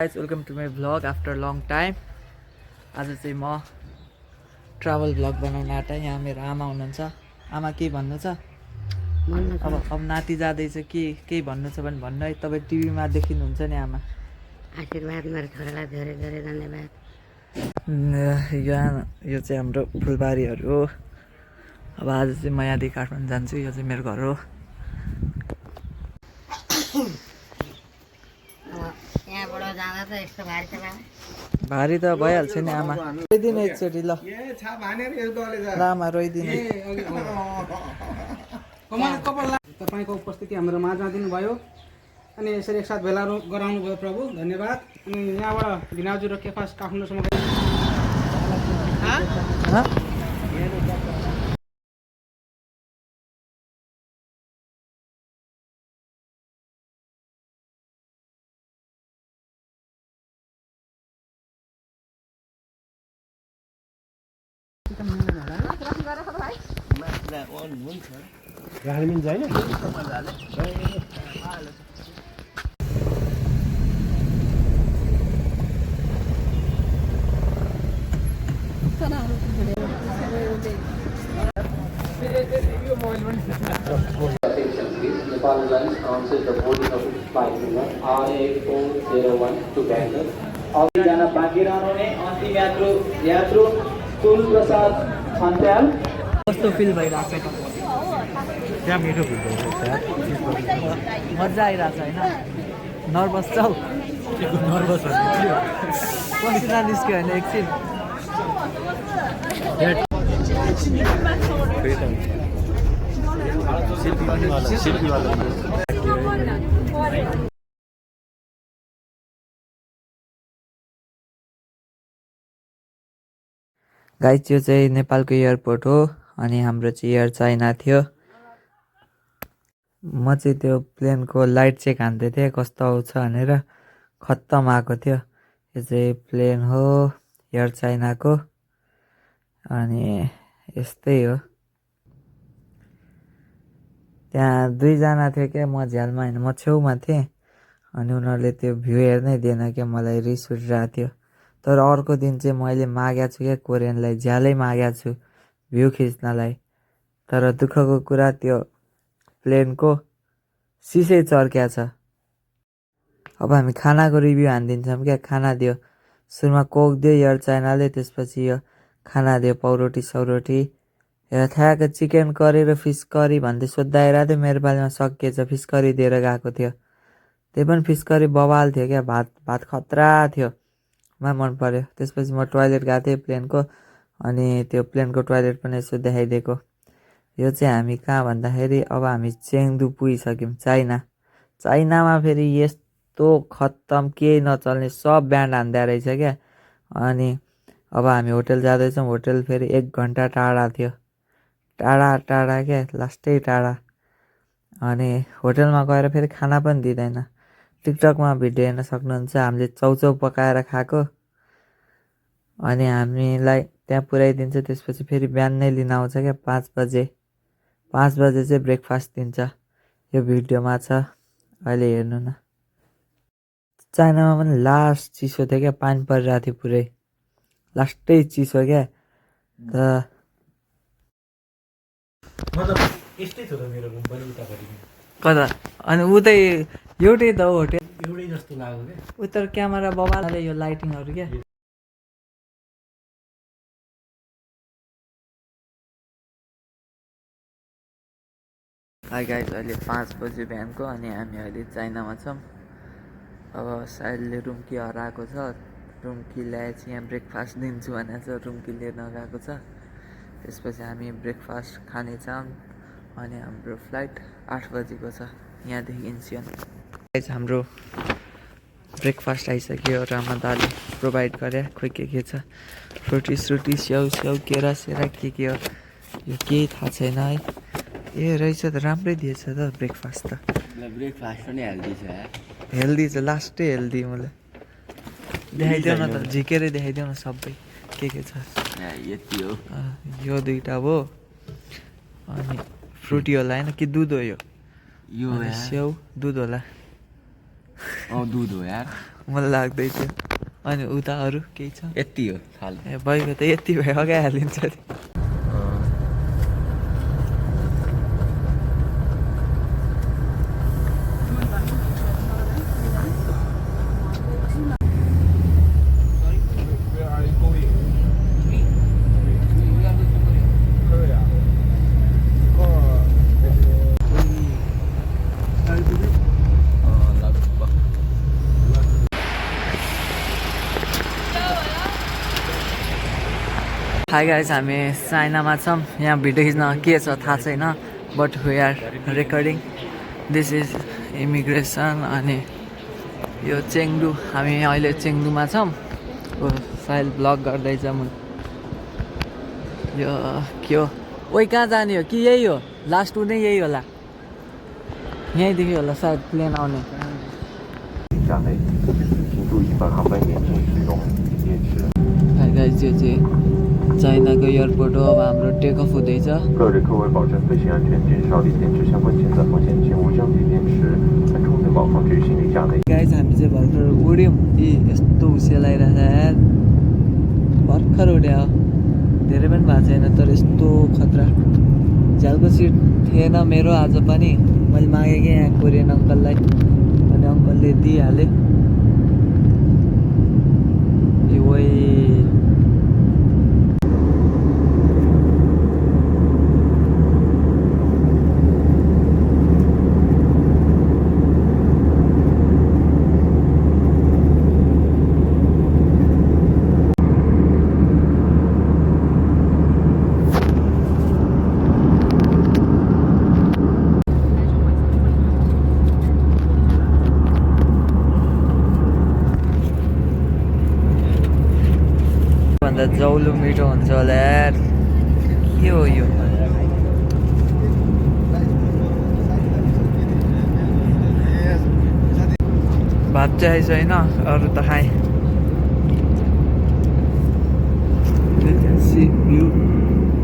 Guys, welcome to my vlog after long time. आज चाहिँ म ट्राभल भ्लग बनाउन आँटे। यहाँ मेरो आमा हुनुहुन्छ। आमा के भन्नु छ? अब नाति जाँदैछ कि केही भन्नु छ भने भन्नु है। तपाईँ टिभीमा देखिनुहुन्छ नि आमा। आशीर्वाद मेरो छोरालाई धेरै धेरै धन्यवाद। यो चाहिँ हाम्रो फुलबारीहरू हो। अब आज चाहिँ म यहाँदेखि काठमाडौँ जान्छु। यो चाहिँ मेरो घर हो। यहाँबाट जाँदा त यस्तो भारी त भारी त भइहाल्छ नि आमा। रोइदिनु एकचोटि ल आमा रोइदिनु। तपाईँको उपस्थिति हाम्रो माझमा दिनुभयो अनि यसरी एकसाथ भेला गराउनु भयो प्रभु, धन्यवाद। अनि यहाँबाट भिनाजु र केफास काठमाडौँसम्म Nepal Airlines announces the boarding of its flight number RA401 to Bangalore. अघि जान बाँकी रहनुहुने अन्तिम यात्रु तुल प्रसाद छन्त्याल। कस्तो फिल भइरहेछ त? क्या मिठो फिल भइरहेछ। मजा आइरहेछ होइन? नर्भस छौ? नर्भस पसिना निस्क्यो होइन एकछिन? गाइस, यो चाहिँ नेपालको एयरपोर्ट हो अनि हाम्रो चाहिँ एयर चाइना थियो। म चाहिँ त्यो प्लेनको लाइट चेक हान्दै थिएँ कस्तो आउँछ भनेर। खत्तम आएको थियो। यो चाहिँ प्लेन हो एयर चाइनाको अनि यस्तै हो। त्यहाँ दुईजना थियो क्या, म झ्यालमा होइन म छेउमा थिएँ अनि उनीहरूले त्यो भ्यू हेर्नै दिएन क्या, मलाई रिस उठिरहेको थियो। तर अर्को दिन चाहिँ मैले मागेको छु क्या कोरियनलाई, झ्यालै मागेको छु भ्यू खिच्नलाई। तर दुःखको कुरा त्यो प्लेनको सिसै चर्किया छ। अब हामी खानाको रिभ्यू हानिदिन्छौँ क्या। खाना दियो सुरुमा कोक दियो एयर चाइनाले, त्यसपछि यो खाना दियो पाउरोटी सौरोटी। ठ्याक्क चिकन करी र फिस करी भन्दै सोद्धा आइरहेको थियो। मेरो पालिमा सकिएछ, फिस करी दिएर गएको थियो। त्यही पनि फिस करी बवाल थियो क्या, भात खतरा थियो। मन पर्यो। त्यसपछि म टोइलेट गएको थिएँ प्लेनको अनि त्यो प्लेनको टोइलेट पनि यसो देखाइदिएको। यो चाहिँ हामी कहाँ भन्दाखेरि अब हामी चेङदु पुगिसक्यौँ, चाइनामा फेरि यस्तो खत्तम केही नचल्ने सब ब्यान्ड हान्दा रहेछ क्या। अनि अब हामी होटल जाँदैछौँ। होटल फेरि 1 घन्टा टाढा थियो, टाढा क्या, लास्टै टाढा। अनि होटलमा गएर फेरि खाना पनि दिँदैन। टिकटकमा भिडियो हेर्न सक्नुहुन्छ। हामीले चाउचाउ पकाएर खाएको अनि हामीलाई त्यहाँ पुऱ्याइदिन्छ। त्यसपछि फेरि बिहान नै लिन आउँछ क्या 5 बजे। 5 बजे चाहिँ ब्रेकफास्ट दिन्छ। यो भिडियोमा छ, अहिले हेर्नु न। चाइनामा पनि लास्ट चिसो थियो क्या, पानी परिरहेको थियो पुरै, लास्टै चिसो क्या। यस्तै थियो त मेरो रुम पनि उतापट्टि कता? अनि उतै एउटै त हो होटेल, एउटै जस्तो लाग्यो क्या। उता क्यामेरा बबालले यो लाइटिङहरू क्या। हाई गाइस, अहिले 5 बजे बिहानको अनि हामी अहिले चाइनामा छौँ। अब साइडले रुम्की हराएको छ। रुम्की ल्याएपछि यहाँ ब्रेकफास्ट दिन्छु भनेको छ, रुम्की लिएर गएको छ। त्यसपछि हामी ब्रेकफास्ट खानेछौँ अनि हाम्रो फ्लाइट 8 बजेको छ यहाँदेखि इन्सियन। हाम्रो ब्रेकफास्ट आइसक्यो र आमाले प्रोभाइड गरे। खोइ के छ, फ्रुटी स्रुटी स्याउ केरा सेरा के हो यो केही थाहा छैन है। ए रहेछ त, राम्रै दिएछ त ब्रेकफास्ट त। ब्रेकफास्ट पनि हेल्दी छ। हेल्दी छ, लास्टै हेल्दी। मलाई देखाइदेऊ न त, झिकेरै देखाइदेऊ न सबै के छ। यति हो। यो दुईटा हो अनि फ्रुटी होला हैन कि दुध हो यो? यो स्याउ दुध होला। दुध हो यार। मलाई लाग्दै थियो अनि उता अरू केही छ यति हो खाली ए बैको त यति भए अगाइ हालिन्छ अरे हाई गाइज हामी चाइनामा छौँ यहाँ भिडियो खिच्न के छ थाहा छैन but we are recording this is immigration अनि यो चेङडु हामी अहिले चेङडुमा छौँ साइल ब्लग गर्दैछ म यो के हो ओइ कहाँ जाने हो कि यही हो लास्ट टु नै यही होला यहीँदेखि होला सायद प्लेन आउने 加内，请注意本航班严禁使用电池。 हाई गाइज यो चाहिँ चाइनाको एयरपोर्ट हो अब हाम्रो टेक अफ हुँदैछ 各位客为保证飞行安全，减少锂电池相关潜在风险，请勿将锂电池安充电宝放置于行李架内。 गाइज हामी चाहिँ भर्खर उड्यौँ यी यस्तो हुसिया लगाइरहेको छ यार भर्खर उड्यो धेरै पनि भएको छैन तर यस्तो खतरा झ्यालको सिट थिएन मेरो आज पनि मैले मागेँ कि यहाँ कोरियन अङ्कललाई अनि अङ्कलले दिइहाले ओइ भन्दा जौलो मिठो हुन्छ होला यार के हो यो भात चाहिँ छैन अरू त खाएँ भ्यू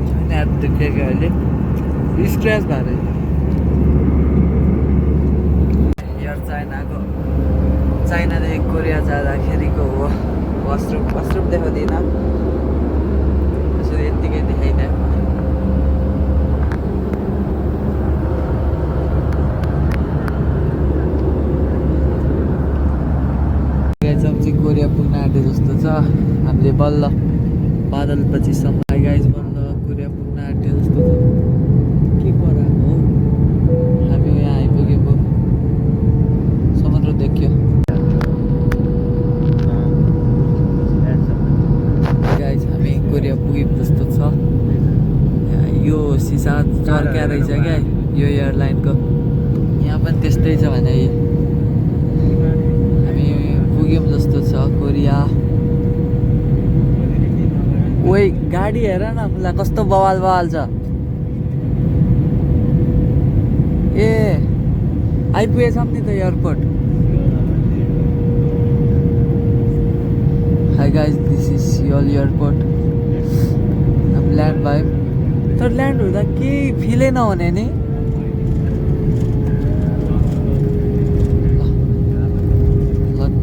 छैन यार देखेको अहिले स्क्र्याच भएर यार चाइनादेखि कोरिया जाँदाखेरिको हो वासरुम देखाउँदिनँ यसरी यत्तिकै देखाइदिएँ चाहिँ कोरिया पुग्न आँटे जस्तो छ हामीले बल्ल बादल पछिसम्म गाइज बल्ल कोरिया पुग्न आँटे जस्तो छ के गराएको हो हामी यहाँ आइपुगेको समुद्र देख्यो गाइज हामी कोरिया पुग्यौँ जस्तो छ यो सिसा चर्क्या रहेछ क्या यो एयरलाइनको यहाँ पनि त्यस्तै छ भने पुग्यौँ जस्तो छ कोरिया ओइ गाडी हेर न मलाई कस्तो बवाल छ ए आइपुगेछौँ नि त airport hi guys this is Seoul airport हामी ल्यान्ड भयौँ तर ल्यान्ड हुँदा केही फिलै नहुने नि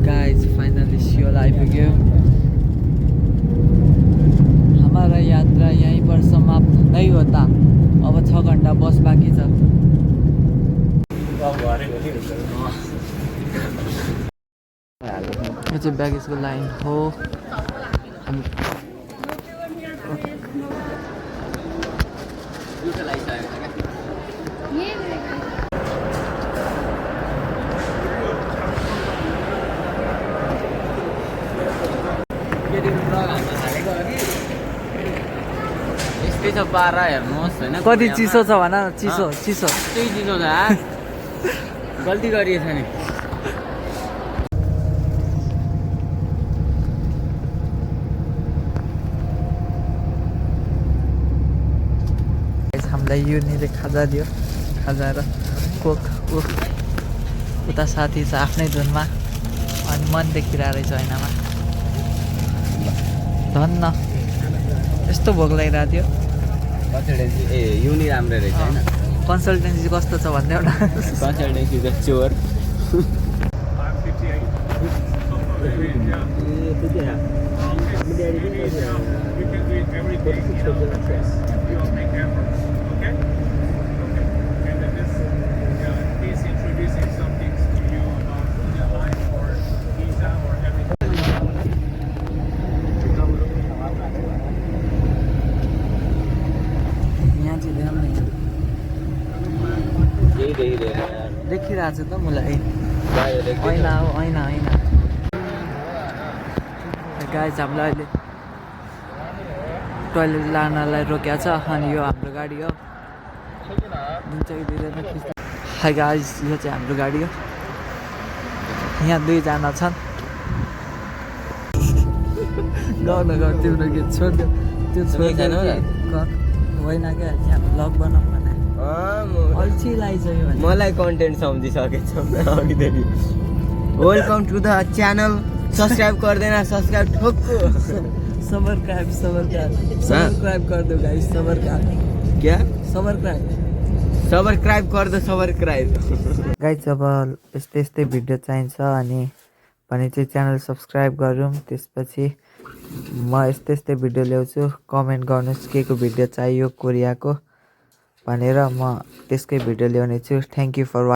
गाइज फाइनली सियोल आइपुग्यो हमारा यात्रा यहीँ पर समाप्त नै होता अब 6 घन्टा बस बाँकी छ यो चाहिँ ब्यागेजको लाइन हो यस्तै छ पारा हेर्नुहोस् होइन कति चिसो छ भन न चिसो चिसो यस्तै चिसो छ गल्ती गरिएछ नि हामीलाई युनिले खाजा दियो खाजा र कोक उता साथी छ आफ्नै धुनमा अनि मन देखिरहेको रहेछ ऐनामा धन्न यस्तो भोक लागिरहेको थियो कन्सल्टेन्सी ए युनि राम्रो रहेछ होइन कन्सल्टेन्सी कस्तो छ भन्दै एउटा कन्सल्टेन्सी द चोर यहाँ चाहिँ ध्यान नै देखिरहेको छ त मलाई ऐना हो ऐना ऐना गाइज हामीलाई अहिले टोइलेट लानलाई रोकेको छ अनि यो हाम्रो गाडी हो हाई गाइज यो चाहिँ हाम्रो गाडी हो यहाँ 2 जना छन् गर्न गर तिम्रो गीत छोड्यो त्यो छोड्दैन होइन क्या यहाँ भ्लग बनाऊ भने अल्छी लागिसक्यो भने मलाई कन्टेन्ट सम्झिसकेछ अघिदेखि welcome to the channel subscribe गर्दैन सब्सक्राइब ठोक्को सब्सक्राइब कर दो गाइस सब्सक्राइब क्या सब्सक्राइब कर दो सब्सक्राइब गाइस अब यस्तै यस्तै भिडियो चाहिन्छ अनि भने चाहिँ च्यानल सब्सक्राइब गरौँ त्यसपछि म यस्तै यस्तै भिडियो ल्याउँछु कमेन्ट गर्नुहोस् के को भिडियो चाहियो कोरियाको भनेर म त्यसकै भिडियो ल्याउने छु थ्याङ्क यू फर